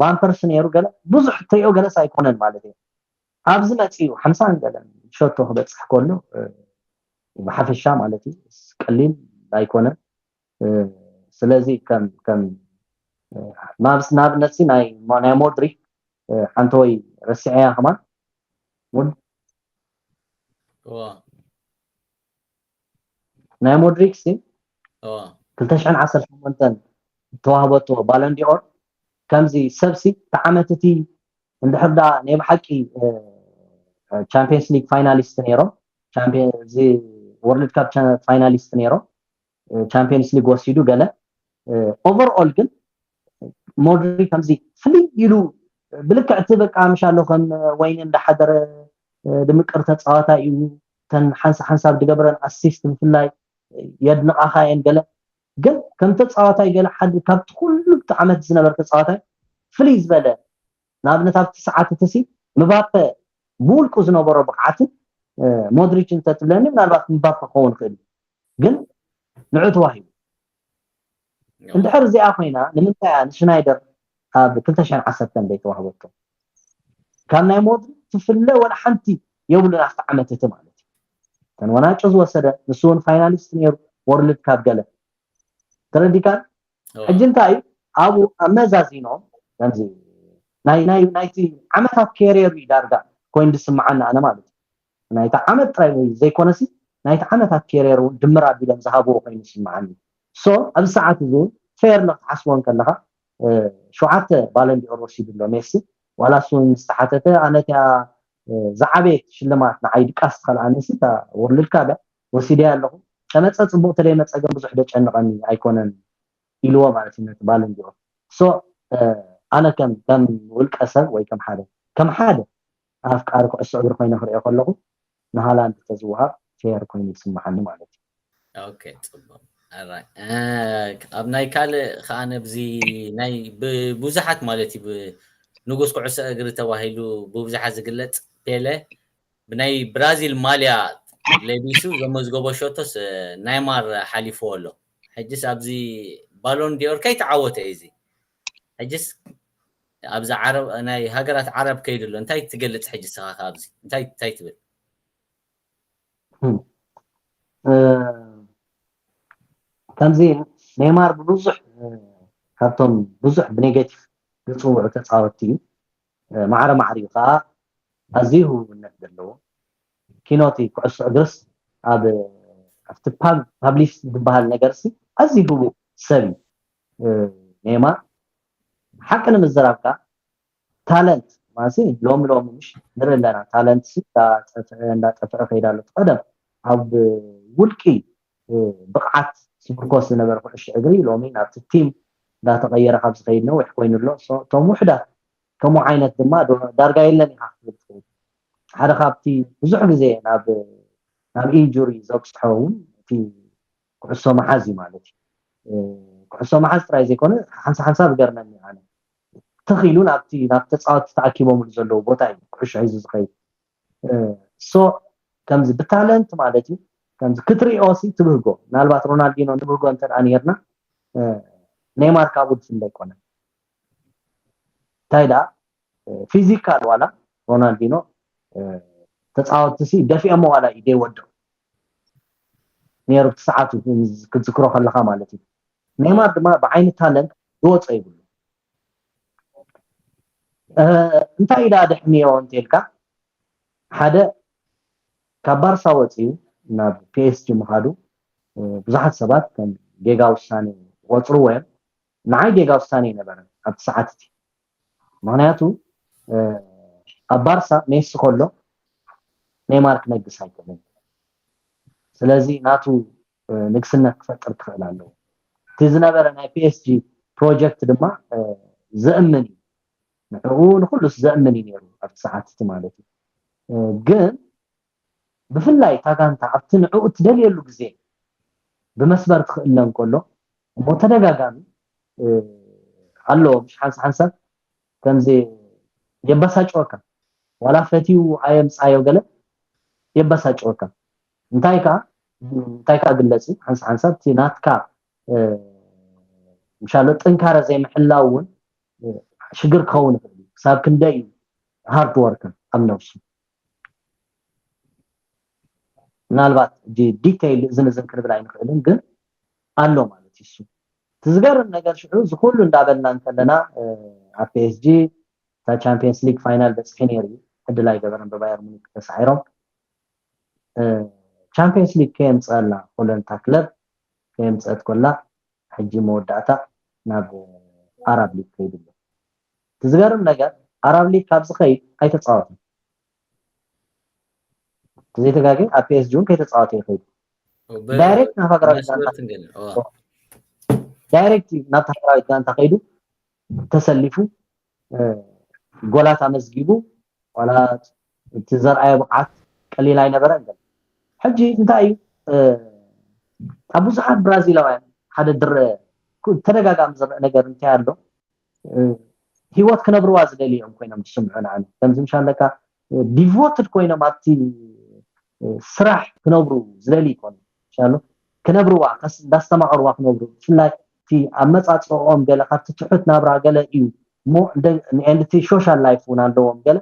ቫምፐርስ ነይሩ ገለ ብዙሕ ትሪኦ ገለስ ኣይኮነን ማለት እዩ። ኣብዚ መፂኡ ሓምሳን ገለን ሸቶ ክበፅሕ ከሎ ብሓፈሻ ማለት እዩ ቀሊል ኣይኮነን። ስለዚ ከም ከም ንኣብነት ናይ ናይ ሞድሪክ ሓንቲ ወይ ረስዐያ ከማን ሙድ ናይ ሞድሪክ ሲ ክልተ ሽሕን ዓሰርተ ሸሞንተን ተዋህበቶ ባሎን ዲኦር ከምዚ ሰብሲ እቲ ዓመት እቲ እንድሕር ዳ ናይ ብሓቂ ቻምፒየንስ ሊግ ፋይናሊስት ነይሮም፣ እዚ ወርልድ ካፕ ፋይናሊስት ነይሮም፣ ቻምፒየንስ ሊግ ወሲዱ ገለ። ኦቨርኦል ግን ሞድሪ ከምዚ ፍልይ ኢሉ ብልክዕ እቲ በቃ ምሻሎ ከም ወይኒ እንዳሓደረ ድምቅር ተፃዋታይ እዩ። ተን ሓንሳ ሓንሳብ ድገብረን ኣሲስት ብፍላይ የድንቓኻ እየን ገለ። ግን ከም ተፃዋታይ ገለ ሓደ ካብቲ ኩሉ ብቲ ዓመት ዝነበረ ተፃዋታይ ፍልይ ዝበለ ንኣብነት ኣብቲ ሰዓት እቲ ሲ ምባፐ ብውልቁ ዝነበሮ ብቕዓትን ሞድሪች እንተትብለኒ ምናልባት ምባፐ ክኸውን ይኽእል እዩ። ግን ንዑ ተዋሂቡ። እንድሕር እዚኣ ኮይና ንምንታይ እያ ንሽናይደር ኣብ ክልተ ሽሕን ዓሰርተን ዘይተዋህበቶ? ካብ ናይ ሞድሪች ትፍለ ወላ ሓንቲ የብሉን ኣብቲ ዓመት እቲ ማለት እዩ። ተን ወናጭ ዝወሰደ ንሱ እውን ፋይናሊስት ነይሩ ወርልድ ካፕ ገለ ተረዲካን። ሕጂ እንታይ እዩ ኣብኡ ኣመዛዚኖም ከምዚ ናይ ናይ ናይቲ ዓመታት ኬሪየር እዩ ዳርጋ ኮይኑ ዝስምዓኒ ኣነ ማለት እዩ። ናይቲ ዓመት ጥራይ ዘይኮነሲ ናይቲ ዓመታት ኬሪየር እውን ድምር ኣቢሎም ዝሃብዎ ኮይኑ ይስምዓኒ። ሶ ኣብዚ ሰዓት እዚ እውን ፌር ንክትሓስቦ እንከለካ ሸውዓተ ባሎን ዲኦር ወሲዱ ኣሎ ሜሲ። ዋላ እሱ ዝተሓተተ ኣነ እቲኣ ዝዓበየት ሽልማት ንዓይ ድቃስ ትኸልኣኒ ሲ እታ ወርልድ ካፕ እያ ወሲደያ ኣለኹ። ተመፀ ፅቡቅ ተለይመፀ ግን ብዙሕ ደጨንቐኒ ኣይኮነን ኢልዎ ማለት እዩ ነቲ ባሎን ዲኦር። ሶ ኣነ ከም ከም ውልቀ ሰብ ወይ ከም ሓደ ከም ሓደ ኣፍቃሪ ኩዕሶ እግሪ ኮይነ ክሪኦ ከለኹ ንሃላንድ ተዝወሃብ ፌር ኮይኑ ይስምዓኒ ማለት እዩ። ኦኬ ፅቡቅ። ኣብ ናይ ካልእ ከዓ ነብዚ ናይ ብብዙሓት ማለት እዩ ንጉስ ኩዕሶ እግሪ ተባሂሉ ብብዙሓት ዝግለፅ ፔለ ብናይ ብራዚል ማልያ ለቢሱ ዘመዝገቦ ሸቶስ ናይማር ሓሊፍዎ ኣሎ። ሕጅስ ኣብዚ ባሎን ዲኦር ከይተዓወተ እዩ እዚ። ሕጅስ ኣብዚ ዓረብ ናይ ሃገራት ዓረብ ከይዱ ኣሎ። እንታይ ትገልፅ ሕጂ ስኻ ኣብዚ እንታይ እንታይ ትብል? ከምዚ ኔማር ብብዙሕ ካብቶም ብዙሕ ብኔጌቲቭ ዝፅውዑ ተፃወትቲ እዩ። ማዕረ ማዕሪኡ ከዓ ኣዝዩ ህውነት ዘለዎ ኪኖቲ ኩዕሶ እግርስ ኣብ ኣብቲ ፓብሊስት ዝበሃል ነገርሲ ኣዝዩ ህቡ ሰብ እዩ። ኔማር ሓቂ ንምዝራብ ከዓ ታለንት ማለት ሎሚ ሎሚ ምሽ ንርኢ ኣለና። ታለንት ሲ እንዳጠፍአ እንዳጠፍአ ከይዳ ኣሎ። ቀደም ኣብ ውልቂ ብቕዓት ስምርኮስ ዝነበረ ኩዕሾ እግሪ ሎሚ ናብቲ ቲም እንዳተቐየረ ካብ ዝኸይድ ነዊሕ ኮይኑ ኣሎ። እቶም ውሕዳት ከምኡ ዓይነት ድማ ዳርጋ የለን ኢኻ ክትብል ትኽእል። ሓደ ካብቲ ብዙሕ ግዜ ናብ ናብ ኢንጁሪ ዘብፅሖ እውን እቲ ኩዕሶ መሓዝ እዩ ማለት እዩ። ኩዕሶ መሓዝ ጥራይ ዘይኮነ ሓንሳ ሓንሳብ ይገርመኒ ኣነ ትኽ ኢሉ ናብቲ ናብ ተፃወትቲ ተኣኪቦምሉ ዘለዉ ቦታ እዩ ኩዕሾ ሒዙ ዝኸይድ። ሶ ከምዚ ብታለንት ማለት እዩ ከምዚ ክትሪኦ ሲ ትብህጎ ምናልባት ሮናልዲኖ ንብህጎ እንተ ደኣ ነርና ኔማር ካብኡ ዝፍለ ኣይኮነን። እንታይ ደኣ ፊዚካል ዋላ ሮናልዲኖ ተፃወትቲ ሲ ደፊኦሞ ዋላ እዩ ደይወደው ነይሩ እቲ ሰዓቱ ክትዝክሮ ከለካ ማለት እዩ። ኔማር ድማ ብዓይኒ ታለንት ዝወፀ ይብሉ። እንታይ ኢዳ ድሕንዮ እንተልካ ሓደ ካብ ባርሳ ወፂኡ ናብ ፒኤስጂ ምኻዱ ብዙሓት ሰባት ከም ጌጋ ውሳኔ ይቆፅርዎ እዮም። ንዓይ ጌጋ ውሳኔ ኣይነበረን ኣብቲ ሰዓት እቲ። ምክንያቱ ኣብ ባርሳ ሜሲ ከሎ ኔማር ክነግስ ኣይክእልን። ስለዚ ናቱ ንግስነት ክፈጥር ክኽእል ኣለዎ። እቲ ዝነበረ ናይ ፒኤስጂ ፕሮጀክት ድማ ዘእምን እዩ። ንዕኡ ንኩሉስ ዘእምን እዩ ነይሩ ኣብቲ ሰዓት እቲ ማለት እዩ። ግን ብፍላይ እታ ጋንታ ኣብቲ ንዕኡ እትደልየሉ ግዜ ብመስመር ትኽእለ እንከሎ እሞ ተደጋጋሚ ኣሎ ምሽ ሓንሳ ሓንሳብ ከምዚ የበሳጭወካ ዋላ ፈትዩ ኣየምፃዮ ገለ የበሳጭወካ እንታይ ከዓ እንታይ ከዓ ግለፂ ሓንሳ ሓንሳብ እቲ ናትካ ምሻሎ ጥንካረ ዘይምሕላው እውን ሽግር ክኸውን ይኽእል እዩ ክሳብ ክንደይ እዩ ሃርድ ወርከር ኣብ ነብሱ ምናልባት ዲቴይል እዝን እዝን ክንብል ኣይንኽእልን ግን ኣሎ ማለት እዩ እሱ እቲ ዝገርም ነገር ሽዑ ዝኩሉ እንዳበልና እንከለና ኣብ ፒኤስጂ እታ ቻምፒየንስ ሊግ ፋይናል በፅሒ ነይሩ እዩ ዕድል ኣይገበረን ብባየር ሙኒክ ተሳዒሮም ቻምፒየንስ ሊግ ከየምፀአላ ኮሎ ነታ ክለብ ከየምፀአት ኮላ ሕጂ መወዳእታ ናብ ኣራብ ሊግ ከይዱ ኣሎ። እቲ ዝገርም ነገር ኣራብ ሊግ ካብ ዝኸይድ ኣይተፃወተን። ዘይተጋገ ኣብ ፒኤስጂ እውን ከይተፃወተ ይኸይድ። ዳይሬክት ናብ ሃገራዊ ጋንታ ዳይሬክት ናብቲ ሃገራዊ ጋንታ ከይዱ ተሰሊፉ ጎላት ኣመዝጊቡ ዋላ እቲ ዘርኣዮ ብቕዓት ቀሊል ኣይነበረን። ግን ሕጂ እንታይ እዩ ኣብ ብዙሓት ብራዚላውያን ሓደ ድረ ተደጋጋሚ ዝረአ ነገር እንታይ ኣሎ፣ ህይወት ክነብርዋ ዝደልዩ እዮም ኮይኖም ዝስምዑ ንዓና። ከምዚ ምሻለካ ዲቮትድ ኮይኖም ኣብቲ ስራሕ ክነብሩ ዝደልዩ ይኮኑ። ምሻሉ ክነብርዋ እንዳስተማቐርዋ ክነብሩ፣ ብፍላይ እቲ ኣመፃፅኦም ገለ ካብቲ ትሑት ናብራ ገለ እዩ እሞ ንኤንድቲ ሶሻል ላይፍ እውን ኣለዎም ገለ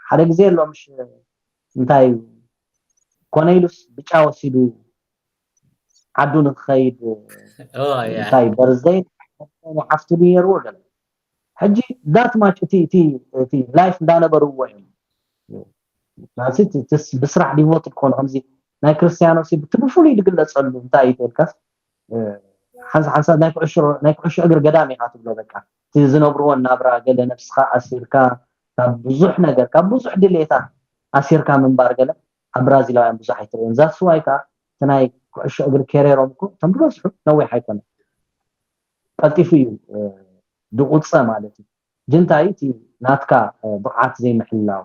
ሓደ ግዜ ኣሎ ምሽ እንታይ እዩ ኮነ ኢሉስ ብጫ ወሲዱ ዓዱ ንክኸይድ እንታይ በርዝደይ ሓፍቱ ነይርዎ ገለ ሕጂ ዳት ማች እቲ እቲ እቲ ላይፍ እንዳነበርዎ እዮም። ብስራሕ ዲቮት ክኾኑ ከምዚ ናይ ክርስቲያኖ ብቲ ብፍሉይ ዝግለፀሉ እንታይ እዩ ተልካስ ሓንሳብ ሓንሳብ ናይ ኩዕሾ ናይ ኩዕሾ እግሪ ገዳም ኢኻ ትብሎ። በቃ እቲ ዝነብርዎ ናብራ ገለ ነብስኻ ኣሲርካ ካብ ብዙሕ ነገር ካብ ብዙሕ ድሌታ ኣሲርካ ምንባር ገለ ኣብ ብራዚላውያን ብዙሕ ኣይትርእዮን። ዛስዋይ ከዓ እቲ ናይ ኩዕሾ እግሪ ኬሬሮም እኮ እቶም ዝበዝሑ ነዊሕ ኣይኮነ ቀልጢፉ እዩ ድቁፀ ማለት እዩ። ጅንታይ እቲ ናትካ ብቕዓት ዘይምሕላው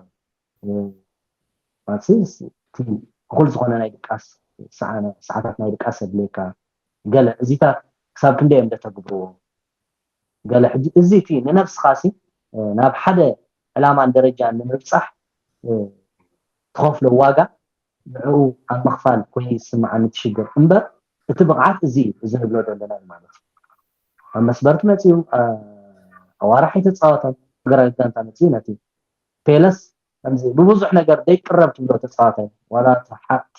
እኩል ዝኾነ ናይ ድቃስ ሰዓታት ናይ ድቃስ ኣድልየካ ገለ እዚታት ክሳብ ክንደይ እዮም ደተግብርዎ ገለ ሕጂ እዚ እቲ ንነብስኻ ሲ ናብ ሓደ ዕላማን ደረጃን ንምብፃሕ ትኸፍሎ ዋጋ ንዕኡ ኣብ ምኽፋል ኮይኑ ይስምዓኒ እቲ ሽግር እምበር እቲ ብቕዓት እዚ እዩ እዚ ንብሎ ዘለና እዩ ማለት እዩ። ኣብ መስመር መፅዩ ኣዋርሕ ኣይተፃወተን ሃገራዊት ጋንታ መፅዩ ነቲ ፔለስ ከምዚ ብብዙሕ ነገር ዘይቅረብ ትብሎ ተፃዋታይ ዋላ ሓቅቲ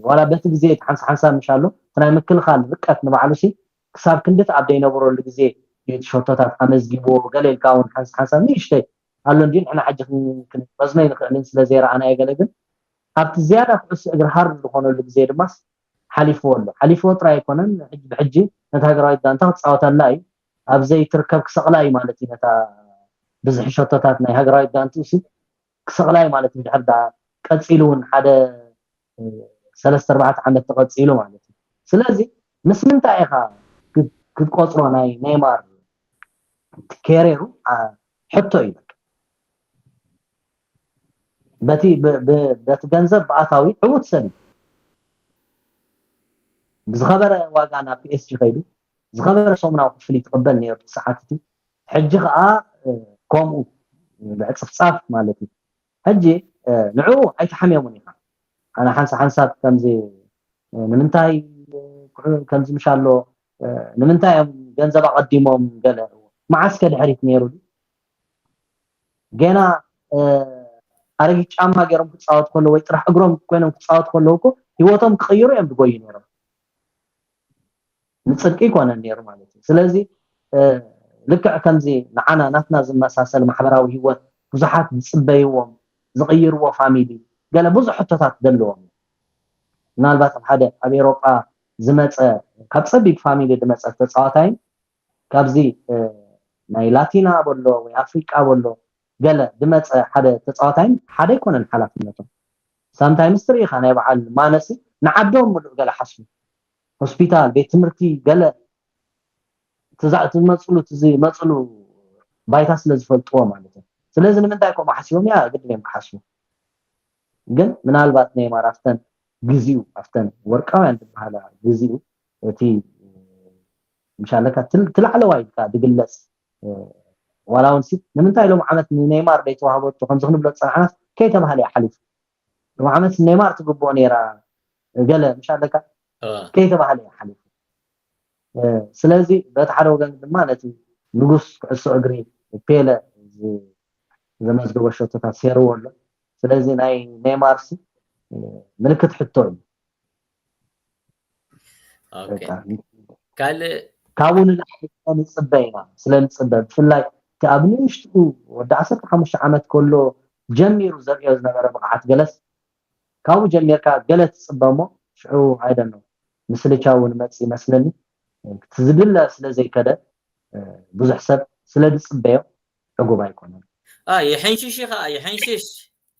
ዋላ በቲ ግዜ ሓንሳ ሓንሳ ምሽ ኣሎ እቲ ናይ ምክልኻል ርቀት ንባዕሉ ሲ ክሳብ ክንድቲ ኣብ ዘይነበረሉ ግዜ ሸቶታት ኣመዝጊብዎ ገለ ኢልካ እውን ሓንሳ ሓንሳ ንእሽተይ ኣሎ እንዲ ንሕና ሕጂ ክንወዝኖ ይንኽእልን ስለ ዘይረኣናዮ ገለ ግን ኣብቲ ዝያዳ ኩዕሶ እግሪ ሃርድ ዝኾነሉ ግዜ ድማስ ሓሊፍዎ ኣሎ። ሓሊፍዎ ጥራይ ኣይኮነን፣ ሕጂ ብሕጂ ነታ ሃገራዊት ጋንታ ክጻወተላ እዩ። ኣብ ዘይትርከብ ክሰቕላ እዩ ማለት እዩ። ነታ ብዝሒ ሸቶታት ናይ ሃገራዊት ጋንትኡ ሲ ክሰቕላ እዩ ማለት እዩ። ድሕር ደኣ ቀጺሉ እውን ሓደ ሰለስተ ኣርባዕተ ዓመት ተቐጺሉ ማለት እዩ። ስለዚ ምስ ምንታይ ኢኻ ክትቆጽሮ ናይ ኔይማር ኬሬሩ ሕቶ እዩ። በቲ ገንዘብ ብኣታዊ ዕዉት ሰብ እዩ። ብዝኸበረ ዋጋ ናብ ፒኤስጂ ከይዱ ዝኸበረ ሰሙናዊ ክፍሊት ይቕበል ነይሩ እቲ ሰዓት እቲ። ሕጂ ከኣ ከምኡ ብዕጽፍጻፍ ማለት እዩ። ሕጂ ንዕኡ ኣይተሓምየሙን ኢኻ። ኣነ ሓንሳ ሓንሳብ ከምዚ ንምንታይ ከምዚ ምሽ ኣሎ ንምንታይ እዮም ገንዘብ ኣቐዲሞም ገለ መዓስከ ድሕሪት ነይሩ ገና ኣረጊት ጫማ ገይሮም ክፃወት ከለዉ ወይ ጥራሕ እግሮም ኮይኖም ክፃወት ከለዉ እኮ ህይወቶም ክቕይሩ እዮም ዝጎዩ ነይሮም። ንፅድቂ ይኮነን ነይሩ ማለት እዩ። ስለዚ ልክዕ ከምዚ ንዓና ናትና ዝመሳሰል ማሕበራዊ ህይወት ብዙሓት ዝፅበይዎም ዝቕይርዎ ፋሚሊ ገለ ብዙሕ ሕቶታት ዘለዎም እዩ። ምናልባት ኣብ ሓደ ኣብ ኤሮጳ ዝመፀ ካብ ፀቢብ ፋሚሊ ዝመፀ ተፃዋታይ ካብዚ ናይ ላቲና በሎ ወይ ኣፍሪቃ በሎ ገለ ዝመፀ ሓደ ተፃዋታይ ሓደ ኣይኮነን ሓላፍነቶም። ሳምታይምስ ትርኢኻ ናይ በዓል ማነሲ ንዓዶም ምሉእ ገለ ሓስቡ ሆስፒታል ቤት ትምህርቲ ገለ ትመፅሉ ትዝመፅሉ ባይታ ስለ ዝፈልጥዎ ማለት እዩ። ስለዚ ንምንታይ ከምኡ ሓሲቦም ያ ግድን እዮም ክሓስቡ። ግን ምናልባት ኔይማር ኣብተን ግዚኡ ኣብተን ወርቃውያን ዝበሃላ ግዚኡ እቲ ምሻለካ ትላዕለዋይ ኢልካ ዝግለፅ ዋላ እውን ሲ ንምንታይ ሎም ዓመት ንኔይማር ዘይተዋህበቶ ከምዚ ክንብሎ ዝፀናሕናስ ከይተባህለ እዩ ሓሊፉ። ሎም ዓመት ኔይማር ትግብኦ ነይራ ገለ ምሻለካ ከይተባህለ እዩ ሓሊፉ። ስለዚ በቲ ሓደ ወገን ድማ ነቲ ንጉስ ኩዕሶ እግሪ ፔለ ዘመዝገቦ ሸቶታት ሴርዎ ኣሎ። ስለዚ ናይ ኔይማርሲ ምልክት ሕቶ እዩ። ካልእ ካብኡ ንላዕሊ ንፅበ ኢና ስለ ንፅበ ብፍላይ እቲ ኣብ ንእሽትኡ ወዲ ዓሰርተ ሓሙሽተ ዓመት ከሎ ጀሚሩ ዘርእዮ ዝነበረ ብቕዓት ገለስ ካብኡ ጀሚርካ ገለ ትፅበ እሞ ሽዑ ኣይደኖ ምስልቻ እውን መፅ ይመስለኒ። እቲ ዝድለ ስለ ዘይከደ ብዙሕ ሰብ ስለ ዝፅበዮ ዕጉብ ኣይኮነን። ይሕንሽሽ ከዓ ይሕንሽሽ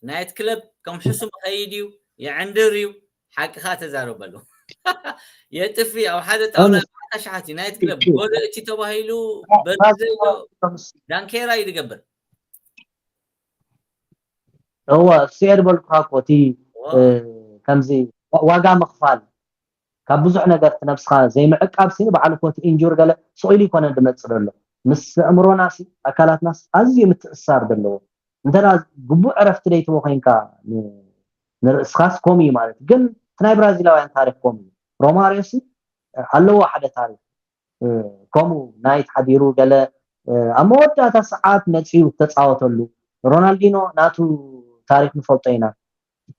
ናይት ክለብ ከም ሕሱም ኸይድ እዩ፣ ይዕንድር እዩ። ሓቅኻ ተዛረበሉ። የጥፊ ኣብ ሓደ ጣውላ ኣሽሓት እዩ ናይት ክለብ ጎሎ እቲ ተባሂሉ በርዶ ዳንኬራ እዩ ዝገብር። እወ እሱ እየ ዝበልኩኻ እኮ እቲ ከምዚ ዋጋ ምኽፋል ካብ ብዙሕ ነገር እቲ ነብስኻ ዘይምዕቃብ ሲ ባዕሉ ኮቲ ኢንጁር ገለ ስቕ ኢሉ ይኮነ ዝመፅእ ዘሎ ምስ ኣእምሮና ሲ ኣካላትና ሲ ኣዝዩ ምትእሳር ዘለዎ እንተ ግቡእ ዕረፍቲ ደይትቦ ኮይንካ ንርእስኻስ ከምኡ እዩ ማለት ግን እቲ ናይ ብራዚላውያን ታሪክ ከምኡ እዩ። ሮማርዮ ሲ ኣለዎ ሓደ ታሪክ ከምኡ ናይት ሓዲሩ ገለ ኣብ መወዳእታ ሰዓት መፅኡ ተፃወተሉ። ሮናልዲኖ ናቱ ታሪክ ንፈልጦ ኢና።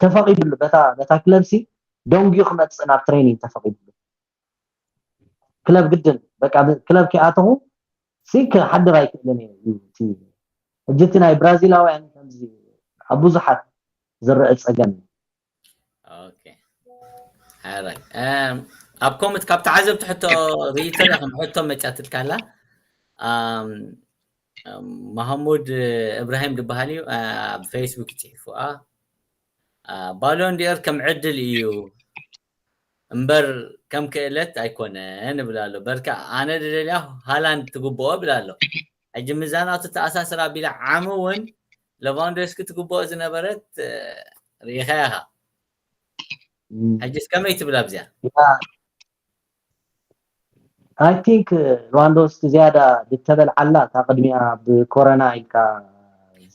ተፈቂዱሉ በታ በታ ክለብ ሲ ደንጉዩ ክመፅእ ናብ ትሬኒንግ ተፈቂዱሉ። ክለብ ግድን በቃ ክለብ ከይኣተኹ ሲ ክሓድር ኣይክእልን እየ እዩ እቲ ሕጂ እቲ ናይ ብራዚላውያን ከምዚ ኣብ ብዙሓት ዝረአ ፀገም እዩ። ኣብ ኮመንት ካብ ተዓዘብቲ ሕቶ ርእቶ ዳኹም ሕቶ መጫትልካላ ማህሙድ እብራሂም ዝበሃል እዩ ኣብ ፌስቡክ ይፅሒፉ። ባሎን ዲኦር ከም ዕድል እዩ እምበር ከም ክእለት ኣይኮነን እብል ኣሎ። በርካ ኣነ ደደልያ ሃላንድ ትግብኦ እብል ኣሎ። ሕጂ ምዛናቱ ተኣሳስራ ቢላ ዓሚ እውን ሌቫንዶስኪ ትግብኦ ዝነበረት ርኢኻ ኢኻ። ሕጂስ ከመይ ትብል ኣብዚኣ? I think ሌቫንዶስኪ ዝያዳ ዝተበልዓላ እታ ቅድሚኣ ብኮረና ኢልካ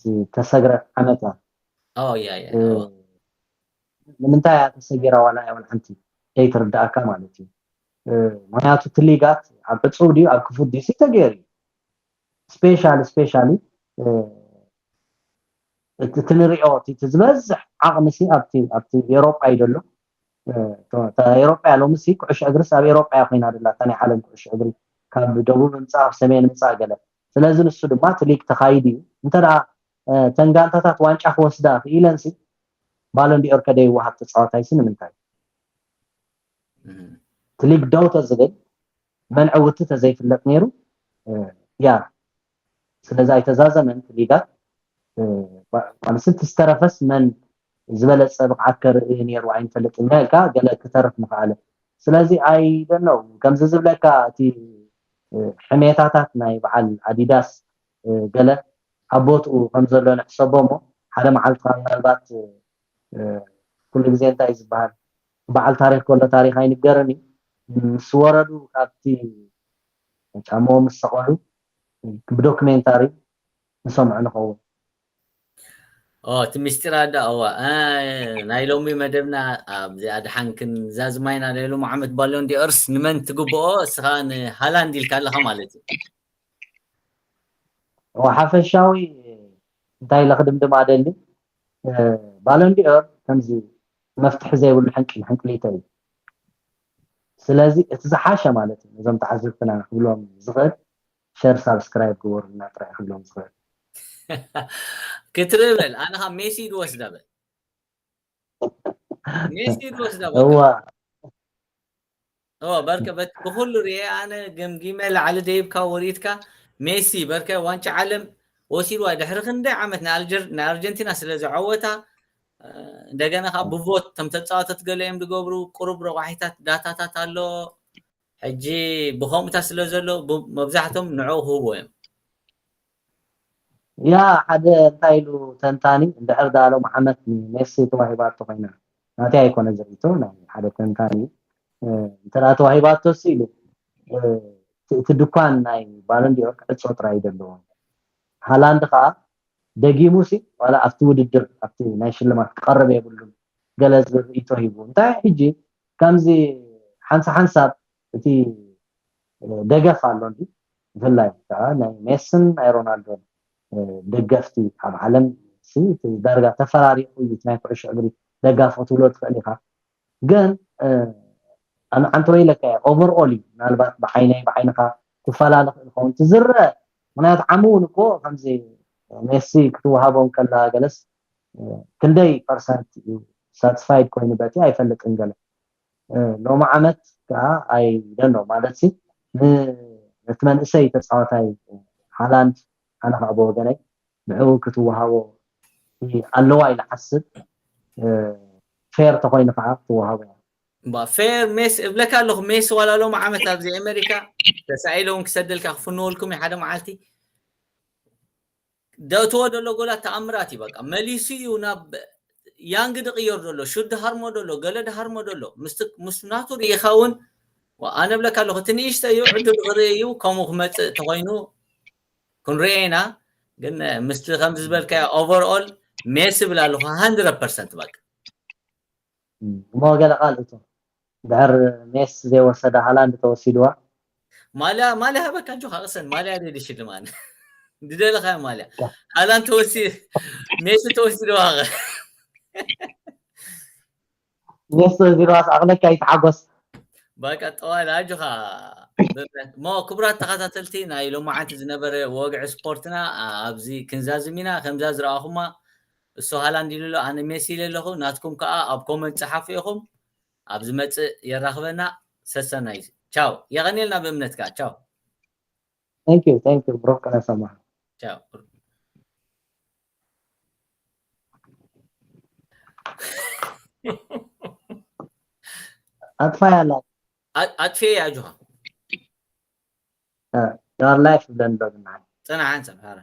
ዝተሰግረት ዓመት እያ። ንምንታይ እያ ተሰጊራ ዋላ እያ ሓንቲ ዘይትርዳእካ ማለት እዩ። ምክንያቱ እቲ ሊጋት ኣብ ዕፁብ ድዩ ኣብ ክፉት ድዩ ተገይሩ እዩ። ስፔሻሊ ስፔሻሊ እቲ ንሪኦ እቲ ዝበዝሕ ዓቕሚ ሲ ኣብቲ ኣብቲ ኤሮጳ እዩ ዘሎ። ኤሮጳ እያ ሎሚ ሲ ኩዕሾ እግርስ ኣብ ኤሮጳ እያ ኮይና ደላ እታ ናይ ዓለም ኩዕሾ እግሪ ካብ ደቡብ ምፃእ ኣብ ሰሜን ምፃእ ገለ። ስለዚ ንሱ ድማ እቲ ሊግ ተኻይዱ እዩ። እንተ ደኣ ተን ጋንታታት ዋንጫ ክወስዳ ክኢለን ሲ ባሎን ዲኦር ከደይወሃብ ተፃዋታይ ሲ ንምንታይ እቲ ሊግ ደው ተዝብል መን ዕውቲ ተዘይፍለጥ ነይሩ ያ ስለዚ ኣይተዛዘመን እቲ ሊጋት ማለት እቲ ዝተረፈስ መን ዝበለፀ ብቕዓት ከርኢ ነይሩ ኣይንፈልጥን ኢና ኢልካ ገለ ክተርፍ ምኽኣለ ስለዚ ኣይደነው ከምዚ ዝብለካ እቲ ሕሜታታት ናይ በዓል ኣዲዳስ ገለ ኣብ ቦትኡ ከም ዘሎ ንሕሰቦ እሞ ሓደ መዓልቲ ምናልባት ኩሉ ግዜ እንታይ ዝበሃል በዓል ታሪክ ከሎ ታሪክ ኣይንገርን እዩ ምስ ወረዱ ካብቲ ጫማኦም ምስ ሰቐሉ ብዶክሜንታሪ ንሰምዖ ንኸውን እቲ ምስጢር ኣዳ እዋ ናይ ሎሚ መደብና ኣብዚኣ ድሓን ክንዛዝማ ኢና ናይ ሎሚ ዓመት ባሎን ዲኦርስ ንመን ትግብኦ እስኻ ንሃላንድ ኢልካ ኣለኻ ማለት እዩ ሓፈሻዊ እንታይ ኢለ ክድምድም ኣደሊ ባሎን ዲኦር ከምዚ መፍትሒ ዘይብሉ ሕንቅል ሕንቅሊተ እዩ ስለዚ እቲ ዝሓሸ ማለት እዩ ነዞም ተዓዘብትና ክብሎም ዝኽእል ሸር ሳብስክራይብ ግበሩልና ጥራይ ክብሎም ዝኽእል ክትርኢ በል ኣነ ካብ ሜሲ ድወስዳ በል ሜሲ ድወስዳ በል እዋ እዎ በርከ በት ብኩሉ ርኤ ኣነ ገምጊመ ላዕሊ ደይብካ ወሪድካ ሜሲ በርከ ዋንጫ ዓለም ወሲድዋ ድሕሪ ክንደይ ዓመት ናይ ኣርጀንቲና ስለ ዝዓወታ እንደገና ከዓ ብቮት ከም ተፃወተት ገለ እዮም ዝገብሩ ቁሩብ ረቋሒታት ዳታታት ኣሎ ሕጂ ብከምኡታት ስለ ዘሎ መብዛሕቶም ንዕኡ ክህቦ እዮም ያ ሓደ እንታይ ኢሉ ተንታኒ እንድሕር ዳሎም ዓመት ንሜሲ ተዋሂባቶ ኮይና ናተይ ኣይኮነ ዝርእቶ ናይ ሓደ ተንታኒ እንተ ተዋሂባቶ ሲ ኢሉ እቲ ድኳን ናይ ባሎንዲዮር ክዕፆ ጥራይ ዘለዎም ሃላንድ ከዓ ደጊሙ ሲ ዋላ ኣብቲ ውድድር ኣብቲ ናይ ሽልማት ክቐርብ የብሉን ገለ ዝብል ርእቶ ሂቡ እንታይ ሕጂ ከምዚ ሓንሳ ሓንሳብ እቲ ደገፍ ኣሎ እንዲ ብፍላይ ከዓ ናይ ሜስን ናይ ሮናልዶን ደገፍቲ ኣብ ዓለም ዳርጋ ተፈራሪቑ እዩ ናይ ኩዕሾ እግሪ ደጋፊ ክትብሎ ትኽእል ኢኻ ግን ኣንተ ወይለካ ኦቨርኦል እዩ ምናልባት ብዓይነይ ብዓይንኻ ክፈላለ ክእል ኸውን ትዝረ ምክንያቱ ዓሚ እውን እኮ ከምዚ ሜሲ ክትወሃቦም ከላ ገለስ ክንደይ ፐርሰንት እዩ ሳትስፋይድ ኮይኑ በቲ ኣይፈልጥን ገለ ሎሚ ዓመት ከዓ ኣይደኖ ማለት ሲ ነቲ መንእሰይ ተፃዋታይ ሃላንድ ኣነ ከዓ ብወገነይ ንዕኡ ክትወሃቦ ኣለዋ ኢለ ሓስብ። ፌር ተኮይኑ ከዓ ክትወሃቦ ፌር ሜስ እብለካ ኣለኹ። ሜስ ዋላ ሎም ዓመት ኣብዚ ኣሜሪካ ተሳኢለ እውን ክሰደልካ ክፍንወልኩም ሓደ መዓልቲ ደእትዎ ደሎ ጎላት ተኣምራት እዩ። በቃ መሊሱ እዩ ናብ ያንግ ድቕየር ደሎ ሹድ ድሃርሞ ደሎ ገለ ድሃርሞ ደሎ ምስ ናቱ ርኢኻ እውን ኣነ ብለካ ኣለኹ እቲ ንእሽተ እዩ ዕድል ክርኢ እዩ። ከምኡ ክመፅእ ተኮይኑ ክንሪኦ ኢና። ግን ምስቲ ከምዚ ዝበልካዮ ኦቨርኦል ሜስ ይብል ኣለኹ ሃንድረድ ፐርሰንት በቃ እሞ ገለ ቃል እቶ ድሕር ሜስ ዘይወሰደ ሃላንድ ተወሲድዋ ማልያ ማልያ ሃበካ እንጆ ካቅሰን ማልያ ደሊ ሽልማን ድደለካ ማልያ ሃላንድ ተወሲ ሜስ ተወሲድዋ ሜስ ተወሲድዋ ኣቕለካ ይተሓጎስ በቃ ጠዋል ኣጆኻ እሞ ክቡራት ተኸታተልቲ ናይ ሎማዓንቲ ዝነበረ ወግዒ ስፖርትና ኣብዚ ክንዛዝም ኢና። ከምዛ ዝረኣኹማ እሱ ሃላንድ ኢሉ ኣሎ ኣነ ሜሲ ኢለ ኣለኹ። ናትኩም ከዓ ኣብ ኮመንት ፀሓፉ ኢኹም። ኣብ ዝመፅእ የራኽበና። ሰሰናይ ቻው። የቐንየልና ብእምነትካ ቻው። Thank you, thank you, ብሩክ ቀነ ሰማዕ። ቻው። ኣጥፋይ ኣላ ኣጥፌ ኣጆኻ ዳር ላይፍ ብለን በብና ፅናሓን ሰምሓረ